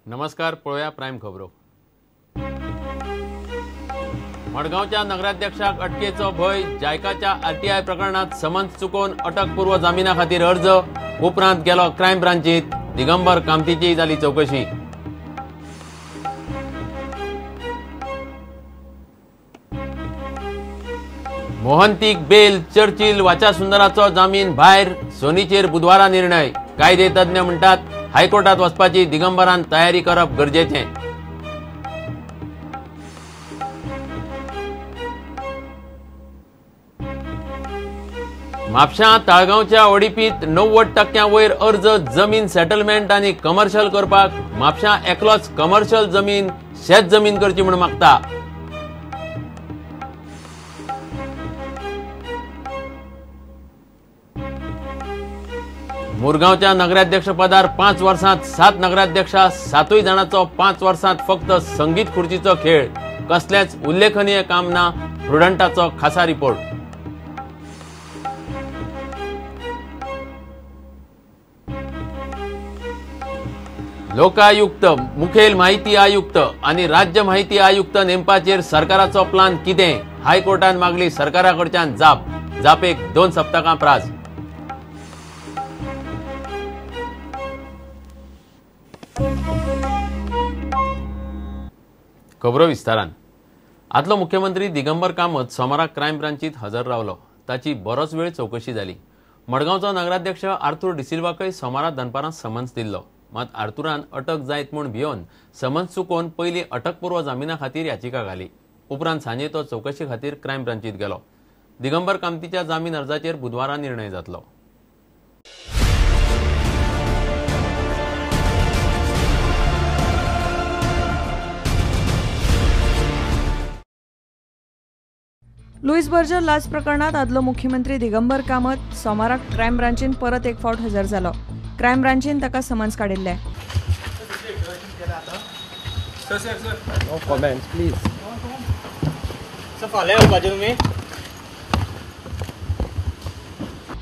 नमस्कार, पळोवया प्रायम खबरो. मडगांवच्या नगराध्यक्षाक अटकेचो भंय, जायकाच्या आरटीआय प्रकरणात समन्स चुकोवन अटकपूर्व जामिना खातीर अर्ज, उपरांत गेलो क्रायम ब्रांचीत. दिगंबर कामतीची जाली चवकशी. मोहंतीक बेल, चर्चिल वाचा सुंदराचो जामीन भायर, सोनीचेर बुधवारा निर्णय. कायदे तज्ञ म्हणटात हायकोर्टात वचपाची दिगंबरान तयारी करप गरजेचें. म्हापशां ताळगांवच्या ओडीपीत 90% वयर अर्ज जमीन सेटलमेंट आनी कमर्शियल करपाक म्हापशां एकलोच कमर्शियल जमीन शेत जमीन करची म्हूण मागता. मुरगांवच्या नगराध्यक्षपदार 5 वर्सांत 7 नगराध्यक्षा, 7 जाणांचो 5 वर्सांत फक्त संगीत खुर्चीचो खेळ, कसलेंच उल्लेखनीय काम ना, प्रुडंटाचो खासा रिपोर्ट. लोकायुक्त, मुखेल माहिती आयुक्त आनी राज्य माहिती आयुक्त नेमपाचेर सरकाराचो प्लान कितें? हायकोर्टान मागली सरकारा कडच्यान जाप. जापेक 2 सप्तकां प्रास. खबरो विस्तारान. आदलो मुख्यमंत्री दिगंबर कामत सोमाराक क्रायम ब्रांचीत हजर रावलो. ताची बरोच वेळ चवकशी जाली. मडगांवचो नगराध्यक्ष आर्थूर डिसिल्वाकय सोमारा दनपारां समन्स दिल्लो. मात आर्थूरान अटक जायत म्हूण भियोवन समन्स चुकोवन पयलीं अटकपूर्व जामिना खातीर याचिका घाली. उपरांत सांजे तो चवकशी खातीर क्रायम ब्रांचीत गेलो. दिगंबर कामतीच्या जामीन अर्जाचेर बुधवारा निर्णय जातलो. लुईस बर्जर लाच प्रकरणात आदलो मुख्यमंत्री दिगंबर कामत सोमाराक क्रायम ब्रांचीन परत एक फावट हजर जालो. क्रायम ब्रांचीन ताका समन्स काडिल्लें.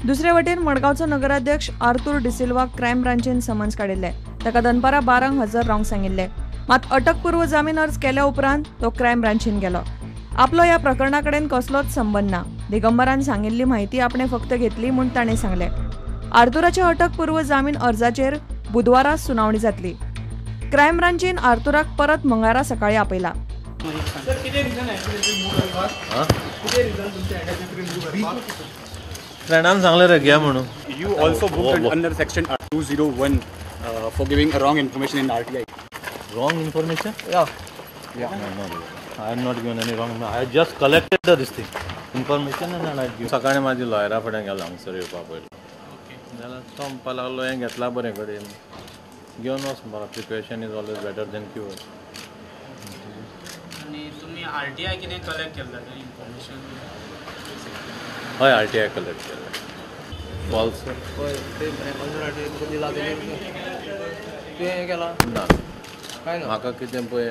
दुसरे वटेन मडगांवचो नगराध्यक्ष आर्थूर डिसिल्वा क्रायम ब्रांचीन समन्स काडिल्लें. ताका दनपारां 12 हजर रावंक सांगिल्लें. मात अटकपूर्व जामीन अर्ज केल्या उपरांत तो क्रायम ब्रांचीन गेलो. आपलो ह्या प्रकरणा कडेन कसलोच संबंद ना. दिगंबरान सांगिल्ली म्हायती आपणे फक्त घेतली म्हूण ताणें सांगलें. आर्थूराच्या अटकपूर्व जामीन अर्जाचेर बुधवारा सुनावणी जातली. क्रायम ब्रांचीन आर्थूराक परत मंगळारा सकाळी आपयला. फ्रेंडान सांगलें रे घे म्हणून. You also booked under section 201 for giving wrong information in RTI. Wrong information? Yeah. No. I am not given any wrong. I just collected the this thing information and I give. सकाळी माझी लॉयरा फुडें गेलो हांगसर येवपा पयलो जाल्यार तो म्हणपाक लागलो हें घेतला बरें कडेन घेवन वच म्हणपाक. Preparation is always better than cure. आनी तुमी आरटीआय कितें कलेक्ट केल्लें इन्फॉर्मेशन? हय, आरटीआय कलेक्ट केलें. फॉल्स ना म्हाका कितें पळय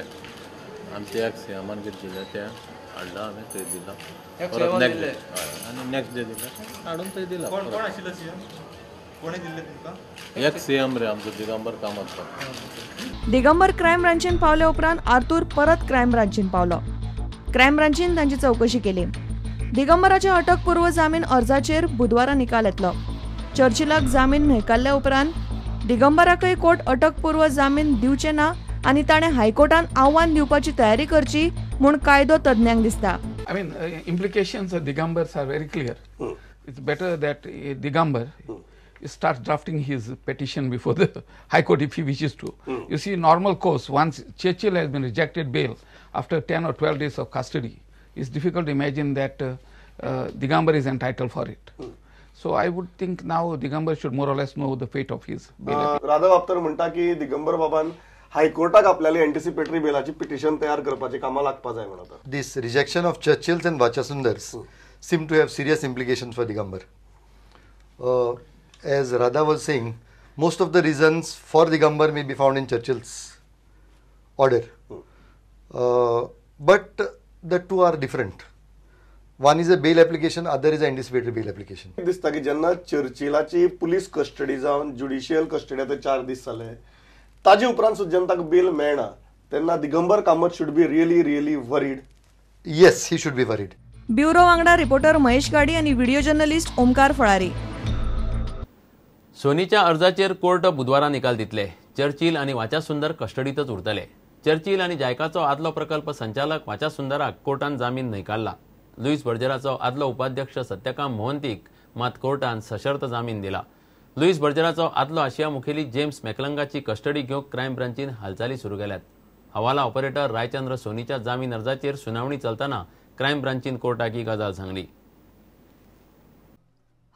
आमचे एक्स सीएमान कितें दिलें तें हाडलां हांवें थंय दिलां. परत नेक्स्ट डे आनी नेक्स्ट डे दिलें हाडून थंय दिलां. एक्स सीएम रे आमचो दिगंबर कामत. दिगंबर क्रायम ब्रांचीन पावल्या उपरांत आर्थूर परत क्रायम ब्रांचीन पावलो. क्रायम ब्रांचीन तांची चवकशी केली. दिगंबराच्या अटकपूर्व जामीन अर्जाचेर बुधवारा निकाल येतलो. चर्चिलाक जामीन न्हयकारल्या उपरांत दिगंबराकय कोर्ट अटकपूर्व जामीन दिवचे ना आनी ताणें हायकोर्टान आव्हान दिवपाची तयारी करची म्हूण कायदो तज्ञांक दिसता. I mean, implications of Digambars are very clear. It's better that Digambar starts drafting his petition before the High Court if he wishes to. You see, normal course, once Churchill has been rejected bail after 10 or 12 days of custody, it's difficult to imagine that Digambar is entitled for it. So I would think now Digambar should more or less know the fate of his bail. Radha Baptar म्हणटा की दिगंबर बाबान हायकोर्टाक आपल्याला anticipatory बेलाची petition तयार करपाची कामां लागपा जाय म्हणून. This rejection of Churchill's and Wachasundars seem to have serious implications for Digambar. As Radha was saying, most of the reasons for Digambar may be found in Churchill's order. But the two are different. One is a bail application, other is an anticipatory bail application. दिसता की जेन्ना चर्चिलाची police custody जावन judicial custody आतां 4 दीस जाले, ताजे उपरांत सुद्दां जेन्ना ताका बेल मेळना तेन्ना Digambar Kamat should be really really worried. Yes, he should be worried. Bureau वांगडा रिपोर्टर महेश गाडी आनी व्हिडिओ जर्नलिस्ट ओमकार फळारी. सोनीच्या अर्जाचेर कोर्ट बुधवारा निकाल दितले. चर्चिल आनी वाचा सुंदर कस्टडीतच उरतले. चर्चिल आनी जायकाचो आदलो प्रकल्प संचालक वाचा सुंदराक कोर्टान जामीन न्हयकारला. लुईस बर्जराचो आदलो उपाध्यक्ष सत्यकाम मोहंतीक मात कोर्टान सशर्त जामीन दिला. लुईस बर्जराचो आदलो आशिया मुखेली जेम्स मॅकलंगाची कस्टडी घेवंक क्रायम ब्रांचीन हालचाली सुरू केल्यात. हवाला ऑपरेटर रायचंद्र सोनीच्या जामीन अर्जाचेर सुनावणी चलतना क्रायम ब्रांचीन कोर्टाक ही गजाल सांगली.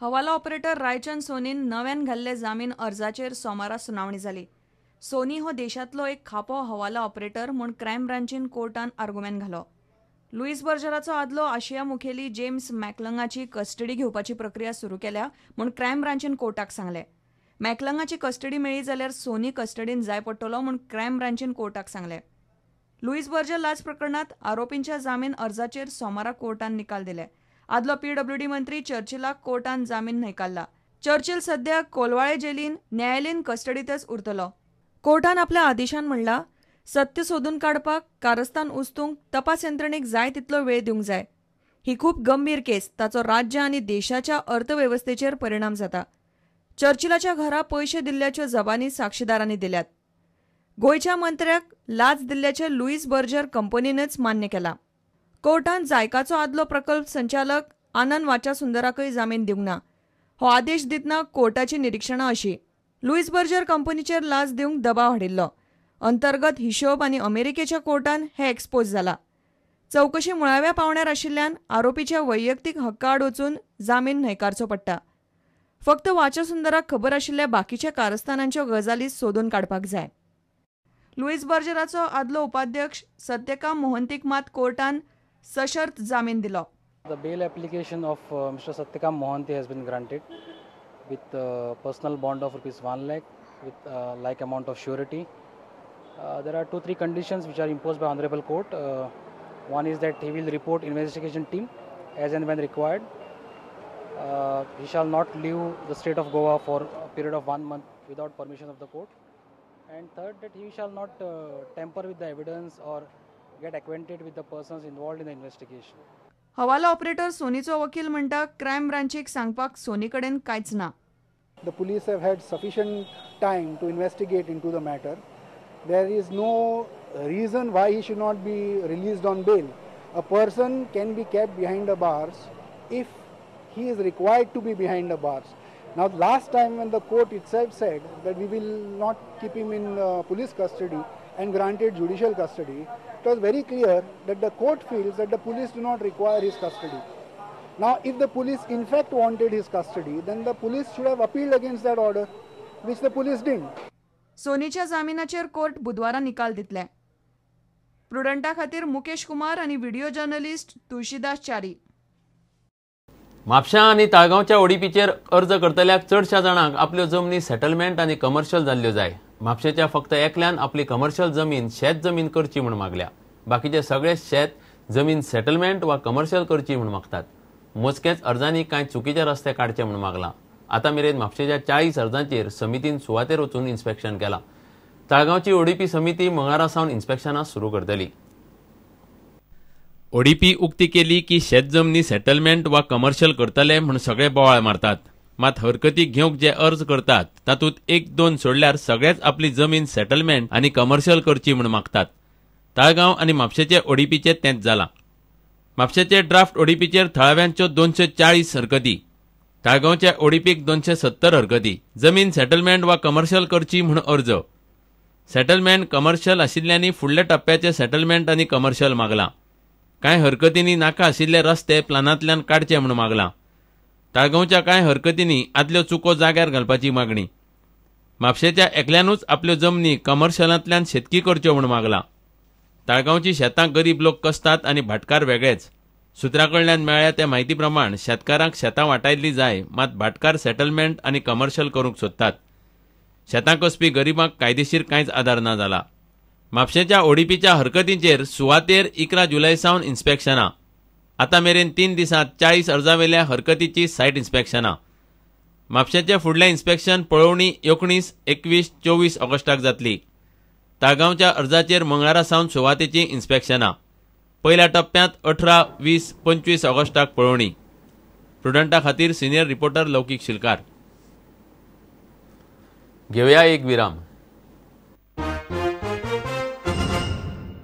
हवाला ऑपरेटर रायचंद सोनीन नव्यान घाल्ले जामीन अर्जाचेर सोमारा सुनावणी जाली. सोनी हो देशांतलो एक खापो हवाला ऑपरेटर म्हूण क्रायम ब्रांचीन कोर्टान आर्गुमेंट घालो. लुईस बर्जराचो आदलो आशिया मुखेली जेम्स मॅकलंगाची कस्टडी घेवपाची प्रक्रिया सुरू केल्या म्हूण क्रायम ब्रांचीन कोर्टाक सांगलें. मॅकलंगाची कस्टडी मेळ्ळी जाल्यार सोनी कस्टडीन जाय पडटलो म्हूण क्रायम ब्रांचीन कोर्टाक सांगलें. लुईस बर्जर लाच प्रकरणांत आरोपींच्या जामीन अर्जाचेर सोमारा कोर्टान निकाल दिले. आदलो पीडब्ल्यूडी मंत्री चर्चिलाक कोर्टान जामीन न्हयकारला. चर्चिल सध्या कोलवाळे जेलीन न्यायालयीन कस्टडींतच उरतलो. कोर्टान आपल्या आदेशान म्हणलां, सत्य सोदून काडपाक कारस्थान उस्तूंक तपास यंत्रणेक जाय तितलो वेळ दिवंक जाय. ही खूब गंभीर केस, ताचो राज्य आनी देशाच्या अर्थवेवस्थेचेर परिणाम जाता. चर्चिलाच्या घरा पयशे दिल्ल्याच्यो जबानी साक्षीदारांनी दिल्यात. गोंयच्या मंत्र्याक लाच दिल्ल्याचें लुईस बर्जर कंपनीनच मान्य केलां. कोर्टान जायकाचो आदलो प्रकल्प संचालक आनंद वाचा सुंदराकय जामीन दिवंक ना. हो आदेश दितना कोर्टाची निरिक्षणां अशी: लुईस बर्जर कंपनीचेर लाच दिवंक दबाव हाडिल्लो. अंतर्गत हिशोब आनी अमेरिकेच्या कोर्टान हे एक्सपोज जाला. चवकशी मुळाव्या पावंड्यार आशिल्ल्यान आरोपीच्या वैयक्तीक हक्का आड वचून जामीन न्हयकारचो पडटा. फक्त वाचा सुंदराक खबर आशिल्ल्या बाकीच्या कारस्थानांच्यो गजाली सोदून काडपाक जाय. लुईस बर्जराचो आदलो उपाध्यक्ष सत्यकाम मोहंतीक मात कोर्टान सशर्त जामीन दिलो. The bail application of Mr. Satyakam Mohanty has been granted with personal bond of rupees 1 lakh with like amount of surety. There are 2-3 conditions which are imposed by Honorable Court. One is that he will report investigation team as and when required. He shall not leave the state of Goa for a period of 1 month without permission of the court. And third, that he shall not tamper with the evidence or get acquainted with the persons involved in the investigation. हवाला operator सोनीचो वकील म्हणटा, crime ब्रांचीक सांगपाक Sony कडेन कांयच ना. The police have had sufficient time to investigate into the matter. There is no reason why he should not be released on bail. A person can be kept behind the bars if he is required to be behind the bars. Now, last time when the court itself said that we will not keep him in police custody and granted judicial custody, it was very clear that the court feels that the police do not require his custody. Now, if the police in fact wanted his custody, then the police should have appealed against that order, which the police didn't. सोनीच्या जामिनाचेर court बुधवारा निकाल दितले. प्रुडंटा खातीर मुकेश कुमार आनी video journalist Tulsidas Chari. म्हापशा आनी ताळगांवच्या ओडीपीचेर अर्ज करतल्याक चडशा जाणांक आपल्यो जमनी सेटलमेंट आनी कमर्शियल जाल्ल्यो जाय. म्हापशेच्या फक्त एकल्यान आपली कमर्शियल जमीन शेत जमीन करची म्हूण मागल्या. बाकीचे सगळे शेत जमीन सेटलमेंट वा कमर्शियल करची म्हूण मागतात. मोजकेच अर्जांनी कांय चुकीचे रस्ते काडचे म्हूण मागलां. आतां मेरेन म्हापशेच्या 40 अर्जांचेर समितीन सुवातेर वचून इन्स्पेक्शन केलां. ताळगांवची ओडीपी समिती मंगळारा सावन इन्स्पेक्शनां सुरू करतली. ओडीपी उक्ती केली की शेत जमनी सेटलमेंट वा कमर्शियल करतले म्हूण सगळे बोवाळ मारतात. मात हरकती घेवंक जे अर्ज करतात तातूंत 1-2 सोडल्यार सगळेच आपली जमीन सेटलमेंट आनी कमर्शियल करची म्हूण मागतात. ताळगांव आनी म्हापशेचे ओडीपीचे तेंच जालां. म्हापशेचे ड्राफ्ट ओडीपीचेर थळाव्यांच्यो 240 हरकती, ताळगांवच्या ओडीपीक 270 हरकती. जमीन सेटलमेंट वा कमर्शियल करची म्हूण अर्ज. सेटलमेंट कमर्शियल आशिल्ल्यांनी फुडल्या टप्प्याचे सेटलमेंट आनी कमर्शियल मागलां. कांय हरकतींनी नाका आशिल्ले रस्ते प्लानांतल्यान काडचे म्हूण मागलां. ताळगांवच्या कांय हरकतींनी आदल्यो चुको जाग्यार घालपाची मागणी. म्हापशेच्या एकल्यानूच आपल्यो जमनी कमर्शियलांतल्यान शेतकी करच्यो म्हूण मागलां. ताळगांवची शेतां गरीब लोक कसतात आनी भाटकार वेगळेच. सुत्रां कडल्यान मेळ्ळ्या त्या म्हायती प्रमाण शेतकारांक शेतां वाटायल्ली जाय, मात भाटकार सेटलमेंट आनी कमर्शियल करूंक सोदतात. शेतां कसपी गरिबांक कायदेशीर कांयच आदार ना जाला. म्हापशेच्या ओडीपीच्या हरकतींचेर सुवातेर 11 जुलय सावन इन्स्पेक्शनां. आतां मेरेन 3 दिसांत 40 अर्जावेल्या हरकतीची सायट इन्स्पेक्शनां. म्हापशेचें फुडलें इन्स्पेक्शन पळोवणी 19, 21, 24 ऑगस्टाक जातली. ताळगांवच्या अर्जाचेर मंगळारा सावन सुवातेची इन्स्पेक्शनां. पयल्या टप्प्यांत 18, 20, 25 ऑगस्टाक पळोवणी. प्रुडंटा खातीर सिनियर रिपोर्टर लौकीक शिलकार. घेवया एक विराम.